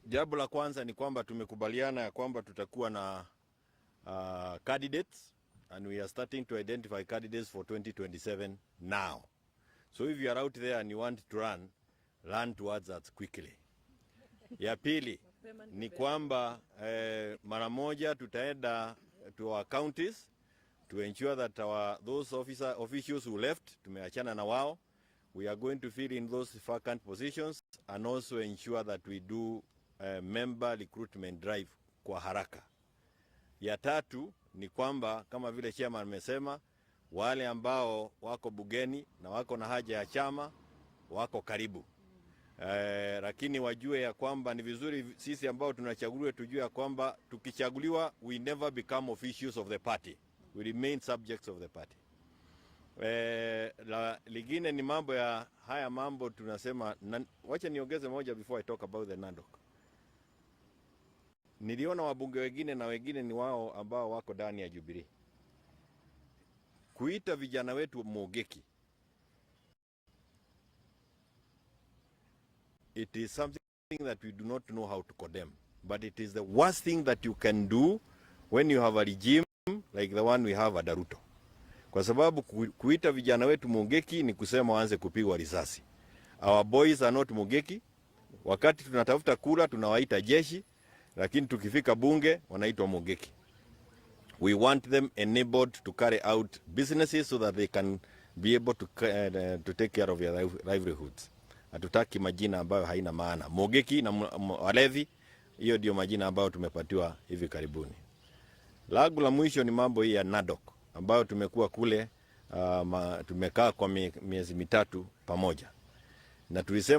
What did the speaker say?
Jambo la kwanza ni kwamba tumekubaliana ya kwamba tutakuwa na candidates and we are starting to identify candidates for 2027 now. So if you are out there and you want to run, run towards us quickly. Ya pili ni kwamba mara moja tutaenda to our counties to ensure that our those officer officials who left, tumeachana na wao. We are going to fill in those vacant positions and also ensure that we do member recruitment drive kwa haraka. Ya tatu ni kwamba kama vile chairman amesema, wale ambao wako bungeni na wako na haja ya chama wako karibu. Lakini wajue ya kwamba ni vizuri sisi ambao tunachaguliwa tujue ya kwamba tukichaguliwa, we never become officials of the party, we remain subjects of the party. La lingine ni mambo ya haya mambo tunasema na, wacha niongeze moja before I talk about the NADOC. Niliona wabunge wengine na wengine ni wao ambao wako ndani ya Jubilee kuita vijana wetu Mungiki. It is something that we do not know how to condemn, but it is the worst thing that you can do when you have a regime like the one we have at Ruto, kwa sababu kuita vijana wetu Mungiki ni kusema waanze kupigwa risasi. Our boys are not Mungiki. Wakati tunatafuta kura tunawaita jeshi, lakini tukifika bunge wanaitwa Mungiki. We want them enabled to carry out businesses so that they can be able to take care of their livelihoods. Hatutaki majina ambayo haina maana. Mungiki na walevi, hiyo ndio majina ambayo tumepatiwa hivi karibuni. Langu la mwisho ni mambo hii ya NADOC ambayo tumekuwa kule, tumekaa kwa miezi 3 pamoja na tulisema